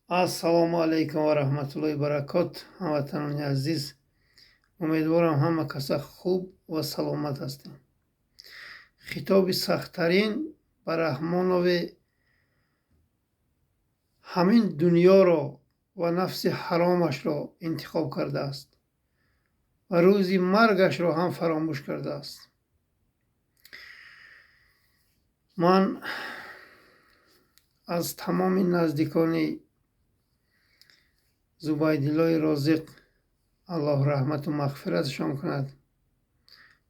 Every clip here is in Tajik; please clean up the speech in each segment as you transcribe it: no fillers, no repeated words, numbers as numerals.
Ассалому алайкум ва раҳматуллоҳи баракот, ҳамватанони азиз. Умедворам, ҳама каса хуб ва саломат ҳастем. Хитоби сахттарин ба Раҳмонове ҳамин дунёро ва нафси ҳаромашро интихоб кардааст ва рӯзи маргашро ҳам фаромӯш кардааст. Ман аз тамоми наздикони Зубайдуллои Розиқ, Аллоҳ раҳмату мағфираташон кунад,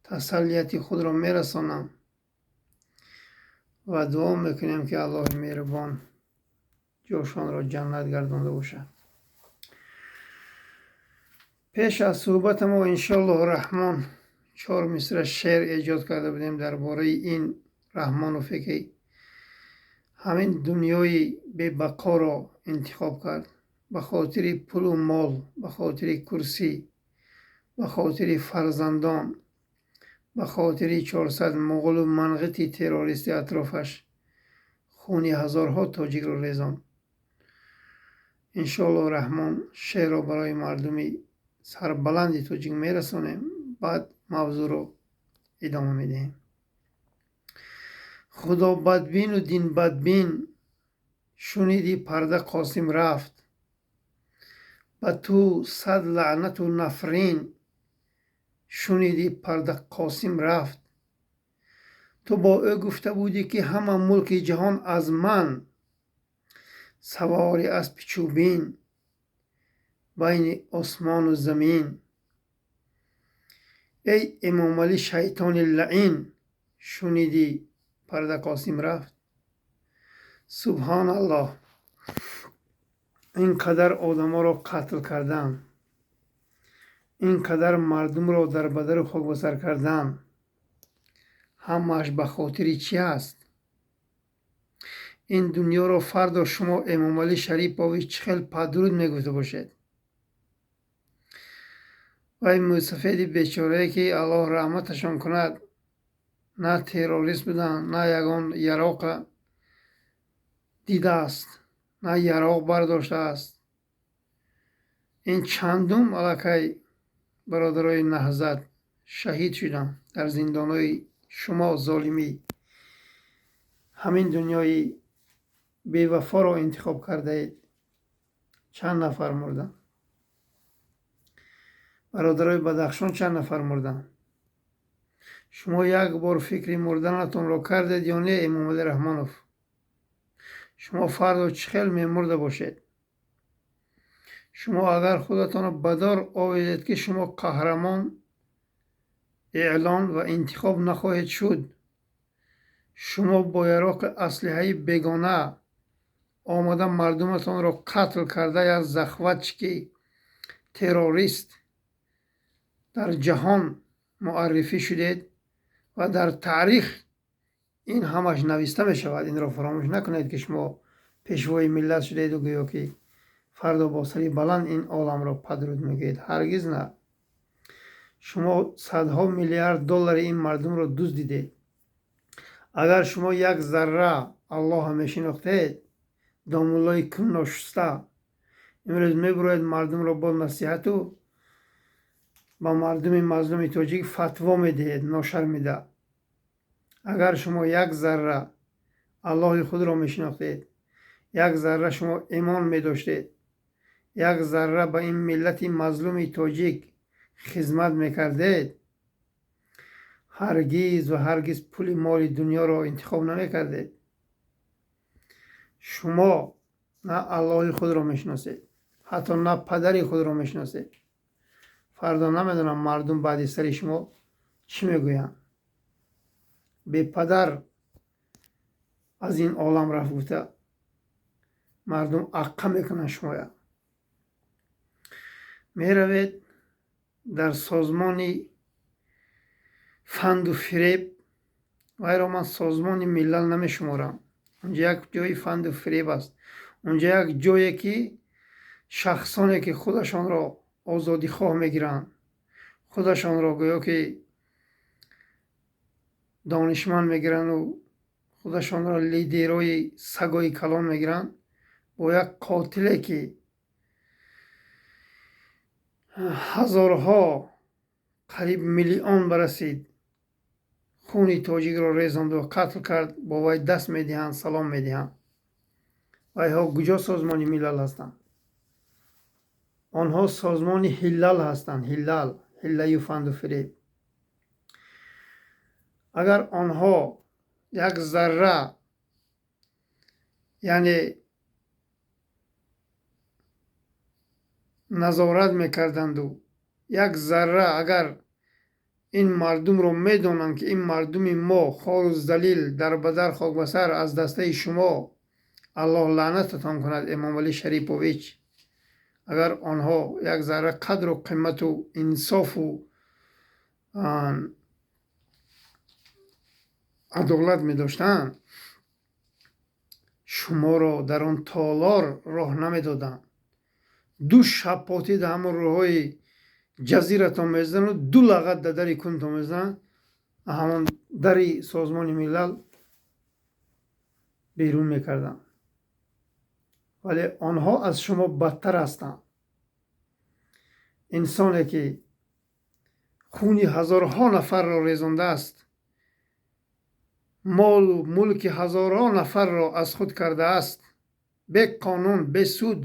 тасаллияти худро мерасонам ва дуо мекунем, ки Аллоҳи меҳрубон ҷошонро ҷаннат гардонда бошад. Пеш аз суҳбата мо, иншоаллоҳу раҳмон, чор мисра шеър эҷод карда будем дар бораи ин Раҳмонове, ки ҳамин дунёи бебақоро интихоб кард ба хотири пулу мол, ба хотири курсӣ, ба хотири фарзандон, ба хотири 400 муғулу манғити террористи атрофаш хуни ҳазорҳо тоҷикро резонд. Иншоаллоҳу раҳмон, шеърро барои мардуми сарбаланди тоҷик мерасонем, баъд мавзӯъро идома медиҳем. Худо бадбину дин бадбин, шуниди парда Қосим рафт, ба ту сад лаънату нафрин, шуниди парда Қосим рафт. Ту бо ӯ гуфта будӣ, ки ҳама мулки ҷаҳон аз ман, савори аспи чӯбин байни осмону замин. Эй Эмомалӣ, шайтони лаъин, шуниди парда Қосим рафт. Субҳоналлоҳ, ин қадар одаморо қатл кардан, ин қадар мардумро дар бадару хокбасар кардан, ҳамааш ба хотири чӣ аст? Ин дунёро фардо шумо, Эмомалӣ Шарипович, чӣ хел падруд мегуфта бошед? Вай мӯйсафеди бечорае, ки Аллоҳ раҳматашон кунад, на террорист буданд, на ягон яроқа дидааст, на яроқ бардоштааст. Ин чандум аллакай бародарои Наҳзат шаҳид шуданд дар зиндонҳои шумо золимӣ. Ҳамин дунёи бевафоро интихоб кардаед. Чанд нафар мурданд? Бародарои Бадахшон чанд нафар мурданд? Шумо як бор фикри мурданатонро кардед ё не, Эмомалӣ Раҳмонов? Шумо фардо чӣ хел мемурда бошед? Шумо агар худатонро ба дор овезед, ки шумо қаҳрамон эълон ва интихоб нахоҳед шуд. Шумо бо яроқи аслиҳаи бегона омада, мардуматонро қатл карда, як захватчики террорист дар ҷаҳон муаррифӣ шудед ва дар таърих ин ҳамаш нависта мешавад. Инро фаромӯш накунед, ки шумо пешвои миллат шудеду гӯё ки фардо бо сари баланд ин оламро падруд мегӯед. Ҳаргиз на. Шумо садҳо миллиард доллари ин мардумро дуздидед. Агар шумо як зарра Аллоҳро мешинохтед, домуллои кунношуста, имрӯз мебуроед, мардумро бо насиҳату ба мардуми мазлуми тоҷик фатво медиҳед, ношармида. Агар шумо як зарра Аллоҳи худро мешинохтед, як зарра шумо имон медоштед, як зарра ба ин миллати мазлуми тоҷик хизмат мекардед, ҳаргиз ва ҳаргиз пули моли дунёро интихоб намекардед. Шумо на Аллоҳи худро мешиносед, ҳатто на падари худро мешиносед. Фардо намедонам, мардум баъди сари шумо чӣ мегӯянд. Бепадар аз ин олам рафт гуфта, мардум аққа мекунанд шумоя. Меравед дар созмони фанду фиреб. Вайро ман Созмони Миллал намешуморам. Унҷа як ҷои фанду фиреб аст. Унҷа як ҷое, ки шахсоне, ки худашонро озодихоҳ мегиранд, худашонро гӯё ки донишманд мегирану худашонро лидерои сагои калон мегиранд, Бо як қотиле, ки ҳазорҳо, қариб миллион барасид, хуни тоҷикро резонду қатл кард, бо вай даст медиҳанд, салом медиҳанд. Вайҳо куҷо Созмони Милал ҳастанд? Онҳо созмони ҳиллал ҳастанд, ҳиллал, ҳиллаю фанду фиреб. Агар онҳо як зарра, яъне, назорат мекарданду, як зарра агар ин мардумро медонанд, ки ин мардуми мо хору залил, дарбадар, хокбасар аз дастаи шумо, Аллоҳ лаънататон кунад, Эмомалӣ Шарипович, агар онҳо як зарра қадру қимату инсофу адолат медоштанд, шуморо дар он толор роҳ намедоданд. Ду шапотӣ дар ҳамон роҳҳои ҷазиратон мезанаду ду лағат дар дари кунтон мезананд, ҳамон дари Созмони Милал берун мекарданд. Вале онҳо аз шумо бадтар ҳастанд. Инсоне, ки хуни ҳазорҳо нафарро резондааст, молу мулки ҳазорҳо нафарро аз худ кардааст, беқонун, бесуд,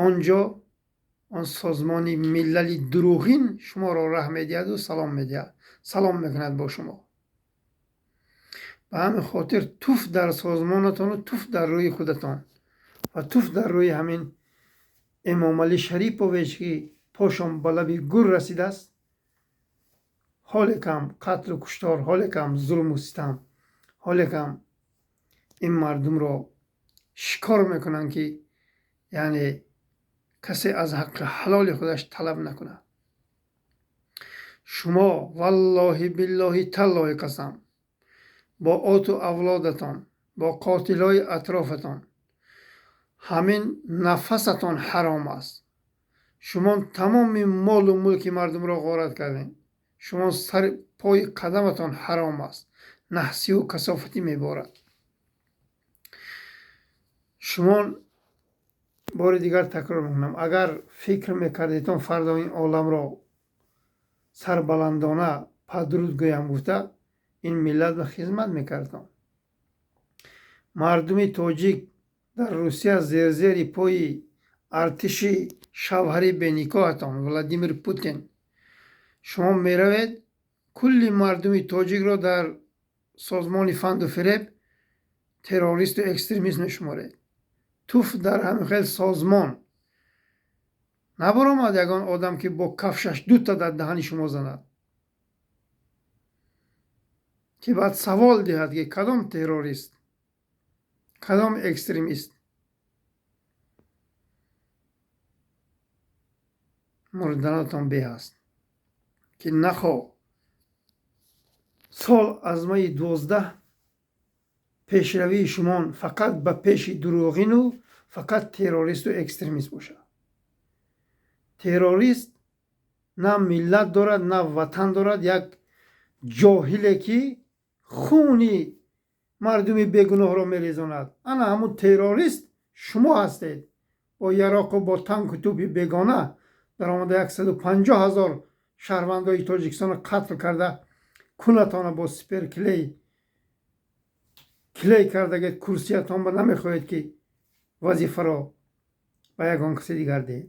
он ҷо он Созмони Милали дурӯғин шуморо раҳ медиҳаду салом медиҳад, салом мекунад бо шумо. Ба ҳамин хотир туф дар созмонатону туф дар рӯи худатон ва туф дар рӯи ҳамин Эмомалӣ Шарипович, ки пошон ба лаби гур расидааст. Ҳоле кам қатлу куштор, ҳоле кам зулму ситам, ҳоле кам ин мардумро шикор мекунанд, ки яъне касе аз ҳаққи ҳалоли худаш талаб накунад. Шумо, валлоҳи, биллоҳи, таллоҳи қасам, бо оту авлодатон, бо қотилҳои атрофатон ҳамин нафасатон ҳаром аст. Шумо тамоми молу мулки мардумро ғорат кардем. Шумо сари пои қадаматон ҳаром аст, наҳсиву касофатӣ меборад. Шумо, бори дигар такрор мекунам, агар фикр мекардедон фардо ин оламро сарбаландона падруд гӯям гуфта, ин миллат ба хизмат мекардон. Мардуми тоҷик дар Русия зерзери пои артиши шавҳари беникоҳатон Владимир Путин. Шумо меравед, кулли мардуми тоҷикро дар созмони фанду фиреб террористу экстремист мешуморед. Туф дар ҳамин хел созмон. Набаромад ягон одам, ки бо кафшаш дута дар даҳани шумо занад, ки баъд савол диҳад, ки кадом террорист, кадом экстремист? Мурданатон беҳ аст, ки нахо сол аз майи 12 пешравии шумон фақат ба пеши дурӯғину фақат террористу экстремист бошад. Террорист на миллат дорад, на ватан дорад. Як ҷоҳиле, ки хуни мардуми бегуноҳро мерезонад, ана ҳамун террорист шумо ҳастед. Бо яроқу бо танку тӯпи бегона даромада 150 000 шаҳрвандои Тоҷикистонро қатл карда, кунатона бо суперклей клей кардагед, курсиятон ба намехоҳед, ки вазифаро ба ягон каси дигар диҳед.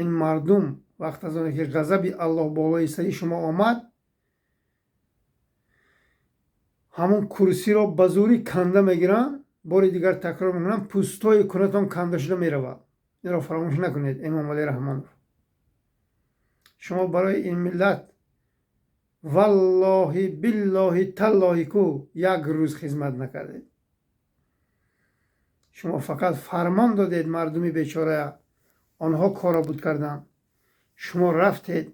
Ин мардум вақт аз оне ки ғазаби Аллоҳ болои сари шумо омад, ҳамон курсиро ба зӯрӣ канда мегиранд. Бори дигар такрор мекунам, пӯстҳои кунатон канда шуда меравад. Инро фаромӯш накунед, Эмомалӣ Раҳмонов. Шумо барои ин миллат, валлоҳи, биллоҳи, таллоҳи ку як рӯз хизмат накардед. Шумо фақат фармон додед мардуми бечорая, онҳо корро буд карданд. Шумо рафтед,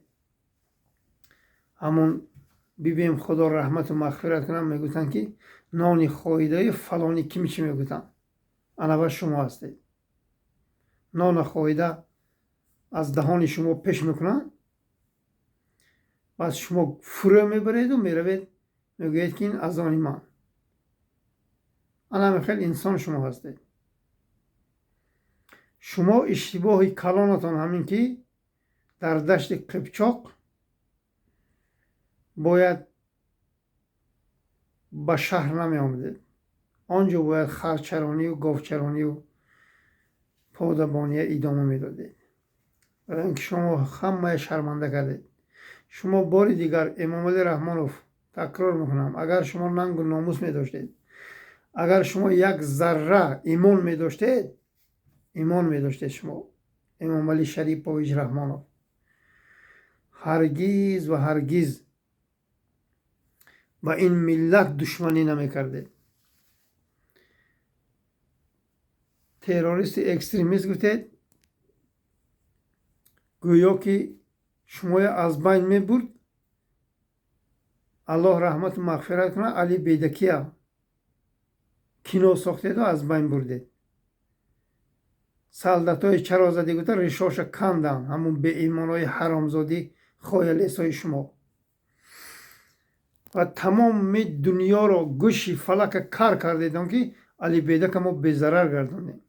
ҳамон бибием, Худо раҳмату мағфират кунам, мегуфтанд, ки нони хоҳидаи фалони ким чӣ мегуфтанд, анава шумо ҳастед. Нона хоҳида аз даҳони шумо пеш мекунанд, баъд шумо фурӯ мебареду меравед, мегӯед, ки ин аз они ман. Ана ҳамин хел инсон шумо ҳастед. Шумо иштибоҳи калонатон ҳамин ки дар дашти Қипчоқ бояд ба шаҳр намеомадед. Он ҷо бояд харчаронию говчаронию подабония идома медодед. Барои ин ки шумо ҳамая шарманда кардед. Шумо бори дигар, Эмомалӣ Раҳмонов, такрор мекунам, агар шумо нангу номус медоштед, агар шумо як зарра имон медоштед, имон медоштед шумо, Эмомалӣ Шарипович Раҳмонов, ҳаргиз ва ҳаргиз ба ин миллат душманӣ намекардед. Террористи экстремист гуфтед, гӯё ки шумоя аз байн мебурд. Аллоҳ раҳмату мағфират кунад, Али Бедакия кино сохтеду аз байн бурдед. Солдатҳои чаро задӣ гуфта ришоша канданд, ҳамун беимонҳои ҳаромзодӣ, хоялесҳои шумо. Ва тамоми дунёро гӯши фалака кар кардедон ки Али Бедака мо безарар гардонем.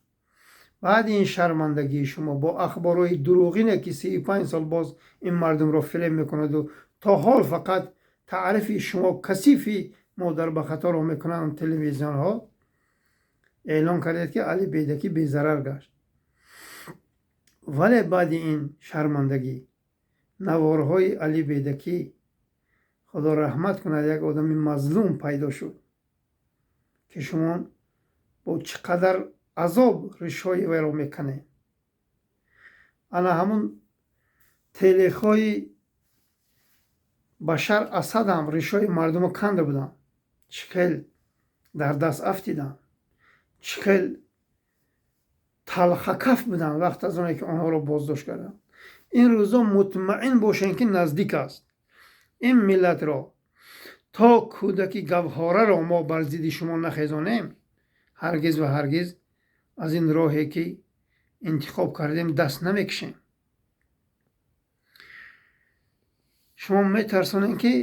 Баъди ин шармандагии шумо бо ахборҳои дурӯғине ки 35 сол боз ин мардумро фиреб мекунаду то ҳол фақат таърифи шумо касифи модар ба хаторо мекунанд телевизионҳо, эълон кардед ки Али Бедакӣ безарар гашт. Вале баъди ин шармандагӣ наворҳои Али Бедакӣ, худо раҳмат кунад, як одами мазлум пайдо шуд ки шумо бо чӣ қадар азоб ришҳои вайро меканед. Ана ҳамун телехои Башар Асад ҳам ришҳои мардумо канда буданд, чӣ хел дар даст афтиданд, чӣ хел талхакаф буданд вақт аз оне ки онҳоро боздошт карданд. Ин рӯзо мутмаин бошед ки наздик аст. Ин миллатро то кӯдаки гавҳораро мо бар зидди шумо нахезонем, ҳаргиз ва ҳаргиз аз ин роҳе ки интихоб кардем даст намекашем. Шумо метарсонед ки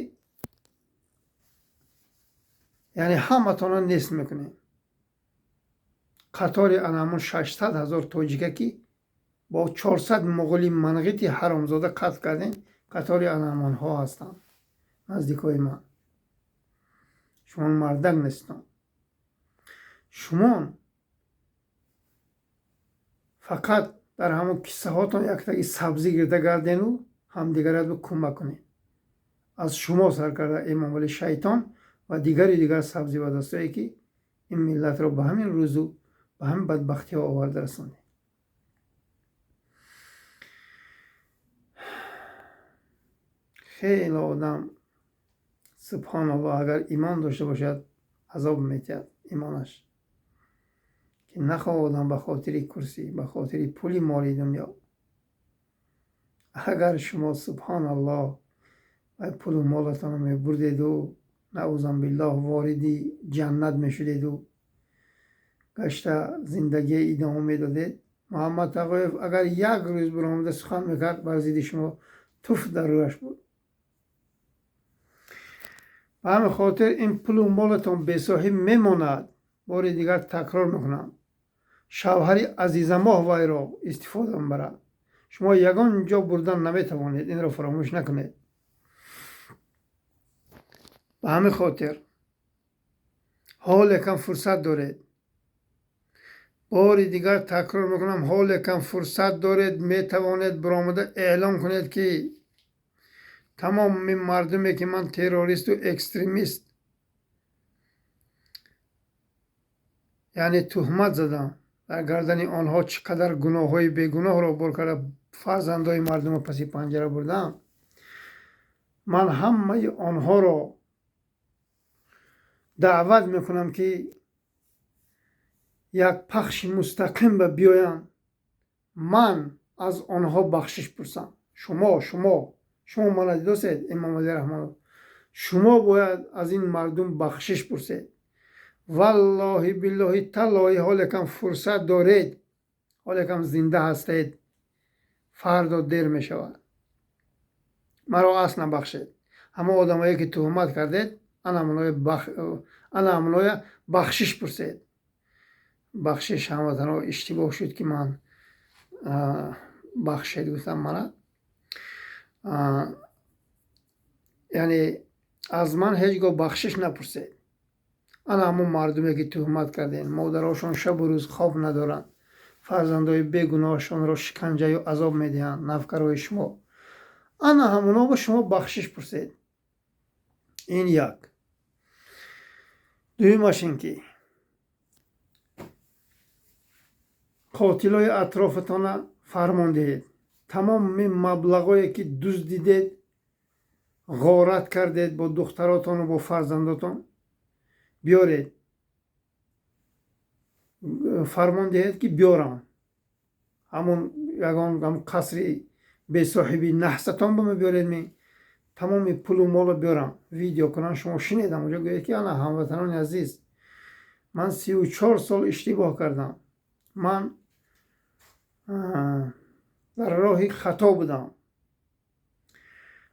яъне ҳаматонро нест мекунем. Қатори ана ҳамун 600 ҳазор тоҷика ки бо 400 муғули манғити ҳаромзода қатл кардем, қатори ана ҳамонҳо ҳастанд наздикои ман. Шумо мардак нестон. Шумо фақат дар ҳамон киссаҳотон яктаги сабзӣ гирда гардену ҳамдигарат кӯмак кунед. Аз шумо сар карда Эмомалӣ шайтон ва дигари дигар сабзӣ ба дастое ки ин миллатро ба ҳамин рӯзу ба ҳамин бадбахтиҳо оварда расондед. Хеле одам субҳоналлоҳ агар имон дошта бошад азоб метиҳад имонаш, ки нахоҳ одам ба хотири курсӣ, ба хотири пули моли дунё. Агар шумо субҳоналлоҳ вай пулу молатонро мебурдеду наузан биллоҳ вориди ҷаннат мешудеду гашта зиндагие идома медодед, Муҳаммад Тағоев агар як рӯз баромада сухан мекард бар зидди шумо туф дар рӯяш буд. Ба ҳамин хотир ин пулу молатон бесоҳиб мемонад. Бори дигар такрор мекунам, шавҳари азизамоҳ вайро истифода мебарад. Шумо ягон ҷо бурдан наметавонед, инро фаромӯш накунед. Ба ҳамин хотир ҳол якам фурсат доред. Бори дигар такрор мекунам, ҳол якам фурсат доред, метавонед баромада эълон кунед ки тамоми мардуме ки ман террористу экстремист яъне туҳмат задам, дар гардани онҳо чӣ қадар гуноҳҳои бегуноҳро бор карда фарзандои мардумро паси панҷара бурдам, ман ҳамаи онҳоро даъват мекунам ки як пахши мустақим ба биёянд, ман аз онҳо бахшиш пурсам. Шумо, шумо, шумо мана дидосед, Эмомалӣ Раҳмонов, шумо бояд аз ин мардум бахшиш пурсед. Валлоҳи биллоҳи таллоҳи ҳол якам фурсат доред, ҳол якам зинда ҳастед, фардо дер мешавад. Маро асл набахшед. Ҳамон одамое ки туҳмат кардед, ана ҳамоное бахшиш пурсед. Бахшиш, ҳамватанҳо, иштибоҳ шуд, ки ман бахшед гуфтам мана. Яъне аз ман ҳеҷ гоҳ бахшиш напурсед. Ана ҳамон мардуме, ки туҳмат кардем, модарошон шабу рӯз хоб надоранд, фарзандои бегуноҳашонро шиканҷаю азоб медиҳанд навкарои шумо. Ана ҳамоно ба шумо бахшиш пурсед. Ин як. Дуюмаш ин ки қотилои атрофатона фармон диҳед. Тамоми маблағое, ки дуздидед, ғорат кардед бо духтаротону бо фарзандотон, биёред. Фармон диҳед, ки биёрам. Ҳамон ягон қасри бесоҳиби наҳсатон ба мебиёред, ми тамоми пулу моло биёрам, видео кунам, шумо шинед ҳамонҷо, гӯед, ки ана, ҳамватанони азиз, ман 34 сол иштибоҳ кардам, ман дар роҳи хато будам.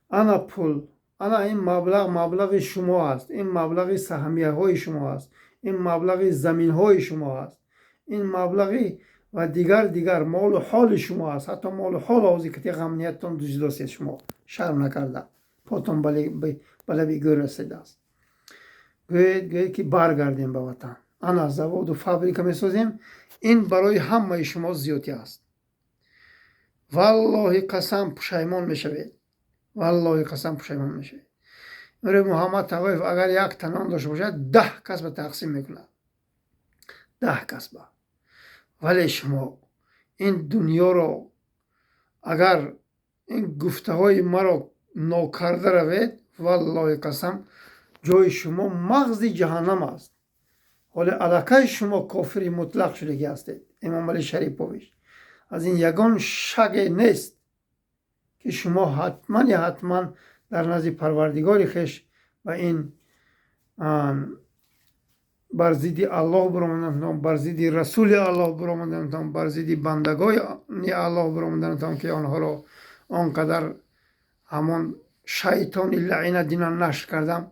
Ана пул, ана ин маблағ маблағи шумо аст, ин маблағи саҳмияҳои шумо аст, ин маблағи заминҳои шумо аст, ин маблағи ва дигар дигар молу ҳоли шумо аст. Ҳатто молу ҳол ҳозир ки ғамнияттон дуздидосед, шумо шарм накарда потон ба лаби гӯр расидааст. Гӯед, гӯед, ки баргардем ба ватан, ана заводу фабрика месозем. Ин барои ҳамаи шумо зиёдӣ аст. Валлоҳи қасам, пушаймон мешавед, валлоҳи қасам, пушаймон мешавед. Имрӯз Муҳаммад Тағоев агар як танон дошта бошад, 10 кас ба тақсим мекунад, 10 кас ба. Вале шумо ин дунёро, агар ин гуфтаҳои маро нокарда равед, валлоҳи қасам, ҷои шумо мағзи ҷаҳаннам аст. Ҳоле аллакай шумо кофири мутлақ шудагӣ ҳастед, Эмомалӣ Шарипович. Аз ин ягон шаке нест, ки шумо ҳатман я ҳатман дар назди Парвардигори хеш ба ин бар зидди Аллоҳ биромаданатон, бар зидди Расули Аллоҳ биромаданатон, бар зидди бандагони Аллоҳ биромаданатон, ки онҳоро он қадар ҳамон шайтони лаъина дина нашр кардам,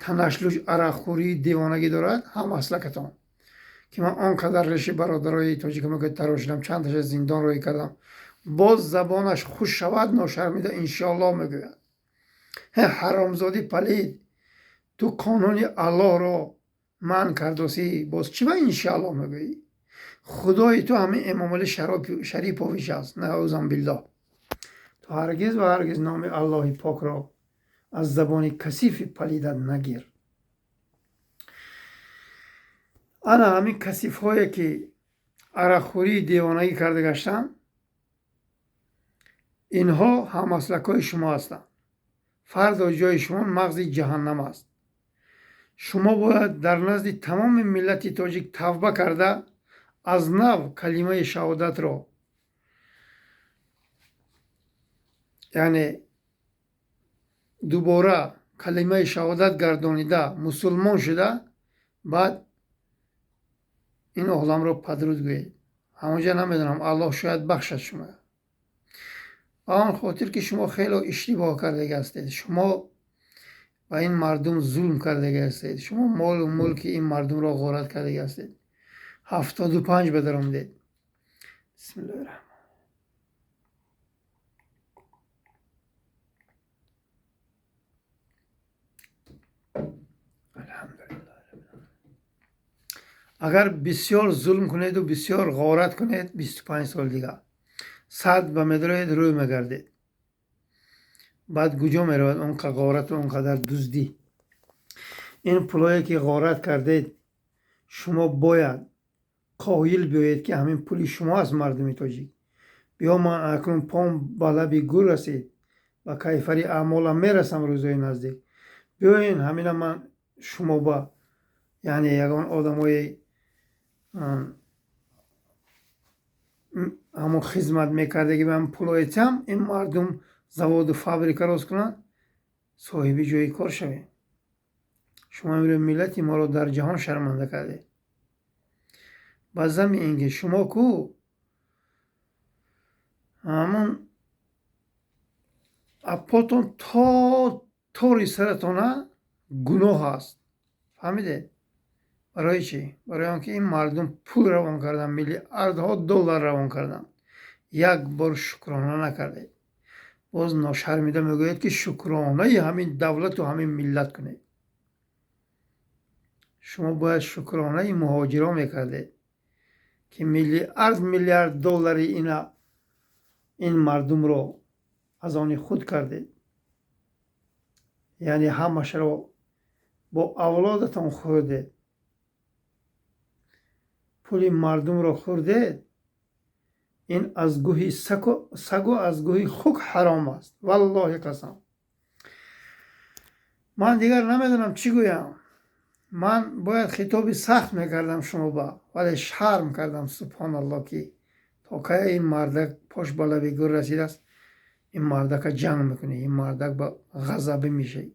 танашлуҷ, арақхӯрии девонагӣ дорад ҳам маслакатон, ки ман он қадар реши бародарои тоҷикамо ки тарошидам, чандташа зиндон роҳӣ кардам, боз забонаш хуш шавад, ношармида иншоаллоҳ мегӯяд. Ҳаромзодӣ палид, ту қонуни Аллоҳро манъ кардосӣ, боз чӣ ба иншоаллоҳ мегӯӣ? Худои ту ҳамин Эмомалӣ Шарипович аст, наузан биллоҳ. Ту ҳаргиз ва ҳаргиз номи Аллоҳи покро аз забони касифи палидат нагир. Ана ҳамин касифҳое, ки арақхӯрии девонагӣ карда гаштанд, инҳо ҳаммаслакҳои шумо ҳастанд. Фардо ҷои шумо мағзи ҷаҳаннам аст. Шумо бояд дар назди тамоми миллати тоҷик тавба карда, аз нав калимаи шаҳодатро, яъне дубора калимаи шаҳодат гардонида, мусулмон шуда, баъд ин оламро падруд гӯед. Ҳамонҷа намедонам, Аллоҳ шояд бахшад шумо, ба он хотир, ки шумо хело иштибоҳ кардагӣ ҳастед. Шумо ба ин мардум зулм кардагӣ ҳастед, шумо молу мулки ин мардумро ғорат кардагӣ ҳастед. 75 ба даромадед. Бисмиллоҳи раҳмон. Агар бисёр зулм кунеду бисёр ғорат кунед, 25 сол дига сад ба медроед, рӯй мегардед. Баъд куҷо меравад он ғорату он қадар дуздӣ? Ин пулое, ки ғорат кардед, шумо бояд қоил биёед, ки ҳамин пули шумо аст. Мардуми тоҷик, биё, ман акнун пом ба лаби гур расид, ба кайфари аъмолам мерасам рӯзои наздик. Биёен, ҳамина ман шумо ба, яъне ягон одамои ҳамон хизмат мекардаги ба ҳамин пулои тиам, ин мардум заводу фабрика рост кунанд, соҳиби ҷои кор шавем. Шумо имрӯз миллати моро дар ҷаҳон шарманда кардед. Ба зами ин ки шумо ку ҳамон апотон то тори саратона гуноҳ аст, фаҳмидед? Барои чӣ? Барои он ки ин мардум пул равон карданд, миллиардҳо доллар равон карданд. Як бор шукрона накардед. Боз ношармида мегӯед, ки шукронаи ҳамин давлату ҳамин миллат кунед. Шумо бояд шукронаи муҳоҷиро мекардед, ки миллиард миллиард доллари ина ин мардумро аз они худ кардед. Яъне ҳамашро бо авлодатон хӯрдед. Пули мардумро хӯрдед. Ин аз гӯҳи сагу аз гӯҳи хук ҳаром аст. Валлоҳи қасам. Ман дигар намедонам, чӣ гӯям. Ман бояд хитоби сахт мекардам шумо ба, вале шарм кардам. Субҳоналло, ки то кая ин мардак пош ба лаби гӯр расидааст, ин мардака ҷанг мекунӣ, ин мардак ба ғазабӣ мешавӣ.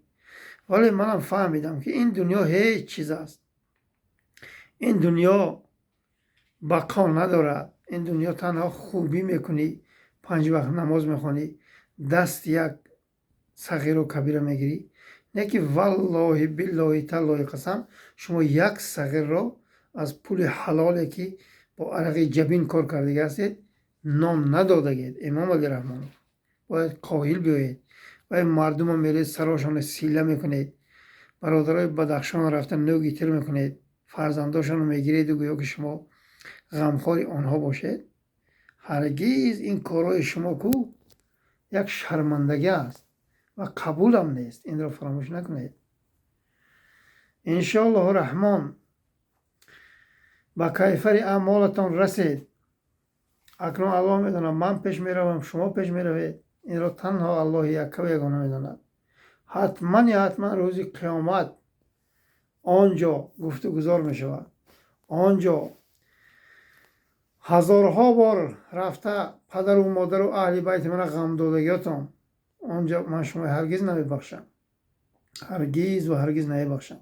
Вале манам фаҳмидам, ки ин дунё ҳеҷ чиз аст, ин дунё бақо надорад. Ин дунё танҳо хубӣ мекунӣ, панҷ вақт намоз мехонӣ, дасти як сағиру кабира мегирӣ. Не ки, валлоҳи, биллоҳи, таллоҳи қасам, шумо як сағирро аз пули ҳалоле, ки бо арақи ҷабин кор кардагӣ ҳастед, нон надодагед. Эмомалӣ Раҳмонов, бояд қоҳил биёед. Ва ин мардумо меред, сарошонро силла мекунед, бародарои Бадахшонро рафта нӯги тир мекунед, фарзандошонро мегиреду гӯё ки шумо ғамхори онҳо бошед. Ҳаргиз ин корҳои шумо ку як шармандагӣ аст ва қабулам нест. Инро фаромӯш накунед. Иншоаллоҳу Раҳмон, ба кайфари аъмолатон расед. Акнун Аллоҳ медонад, ман пеш меравам, шумо пеш меравед. Инро танҳо Аллоҳи яккаву ягона медонад. Ҳатмани ҳатман рӯзи қиёмат он ҷо гуфтугузор мешавад. Он ҷо ҳазорҳо бор рафта падару модару аҳли байти мана ғамдодагиётон, он ҷо ман шумо ҳаргиз намебахшам, ҳаргиз ва ҳаргиз намебахшам,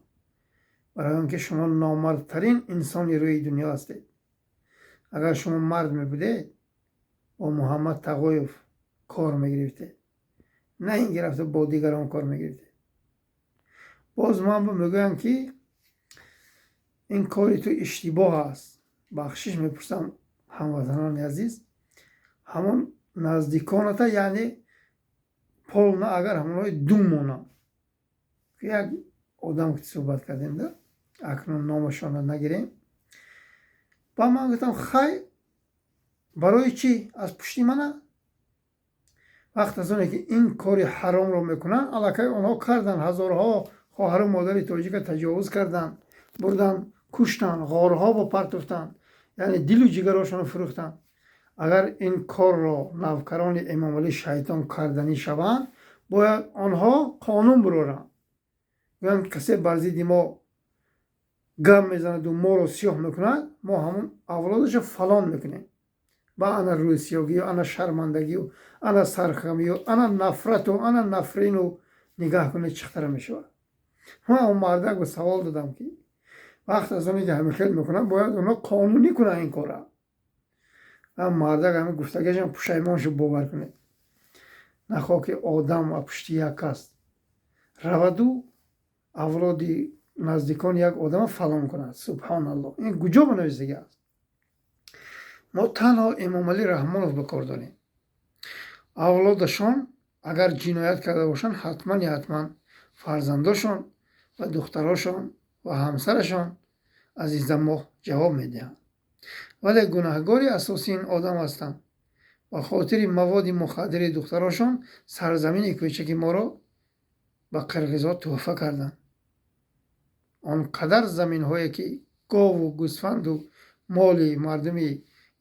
барои он ки шумо номардтарин инсони рӯи дунё ҳастед. Агар шумо мард мебудед, бо Муҳаммад Тағоев кор мегирифтед, на ин ки рафта бо дигарон кор мегирифтед. Боз ман мегӯям, ки ин кори ту иштибоҳ аст. Бахшиш мепурсам, ҳамватанони азиз, ҳамон наздиконата, яъне полна агар ҳамонҳои ду монанд, ки як одам ки суҳбат кардем да, акнун номашонро нагирем. Ба ман гуфтам: «Хай, барои чӣ аз пушти мана?» Вақт аз оне ки ин кори ҳаромро мекунанд, аллакай онҳо карданд, ҳазорҳо хоҳару модари тоҷика таҷовуз карданд, бурданд, куштанд, ғорҳо ба партофтанд, яъне дилу ҷигарошонро фурӯхтанд. Агар ин корро навкарони Эмомалӣ шайтон карданӣ шаванд, бояд онҳо қонун буроранд, гӯянд: касе бар зидди мо гап мезанаду моро сиёҳ мекунад, мо ҳамон авлодашо фалон мекунем. Ба ана рӯйсиёгию, ана шармандагию, ана сархамию, ана нафрату, ана нафрину. Нигаҳ кунед, чӣ хатара мешавад. Ман он мардак ба савол додам, ки вақт аз оне ки ҳамин хел мекунанд, бояд онҳо қонунӣ кунанд ин кора. Мардак ҳамин гуфтагиашам пушаймон шуд. Бовар кунед, нахоҳ ки одам а пушти як кас раваду авлоди наздикони як одама фалон кунад. Субҳоналлоҳ, ин куҷо ба нависагӣ аст? Мо танҳо Эмомалӣ Раҳмонов ба кор дорем. Авлодашон агар ҷиноят карда бошанд, ҳатман ҳатман фарзандошон ва духтарошон ва ҳамсарашон азизамоҳ ҷавоб медиҳанд. Вале гунаҳгори асосии ин одам ҳастанд. Ба хотири маводи мухаддири духтарошон сарзамини кӯчаки моро ба қирғизҳо тӯҳфа карданд. Он қадар заминҳое, ки гову гӯсфанду моли мардуми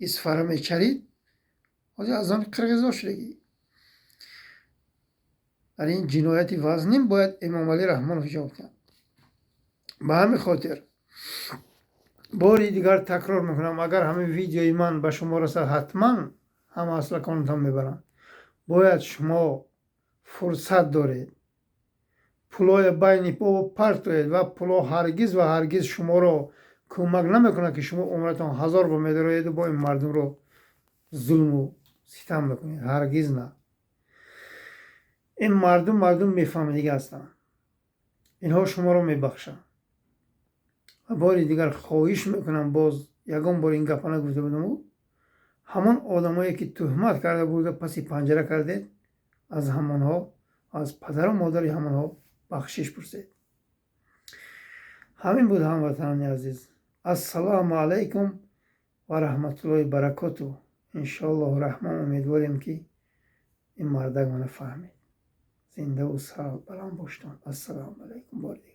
Исфара мечарид, ҳозир аз он қирғизҳо шудагӣ. Дар ин ҷинояти вазнин бояд Эмомалӣ Раҳмонов ҷавоб диҳад. Ба ҳамин хотир бори дигар такрор мекунам: агар ҳамин видеои ман ба шумо расад, ҳатман ҳама аслаконатон мебаранд. Бояд шумо фурсат доред, пулои байни по партоед ва пуло ҳаргиз ва ҳаргиз шуморо кӯмак намекунад, ки шумо умратон ҳазор бор медароеду бо ин мардумро зулму ситам мекунед. Ҳаргиз на. Ин мардум мардум мефаҳмидагӣ ҳастанд. Инҳо шуморо мебахшанд. Ва бори дигар хоҳиш мекунам, боз ягон бор ин гапа нагуфта будаму, ҳамон одамое, ки тӯҳмат карда бурда паси панҷара кардед, аз ҳамонҳо, аз падару модари ҳамонҳо бахшиш пурсед. Ҳамин буд, ҳамватанони азиз. Ассалому алайкум ва раҳматуллоҳи баракоту. Иншоаллоҳу раҳмон, умедворем, ки ин мардак мана фаҳмид. Зиндаву сарбаланд боштон. Ассалому алайкум бори дигар.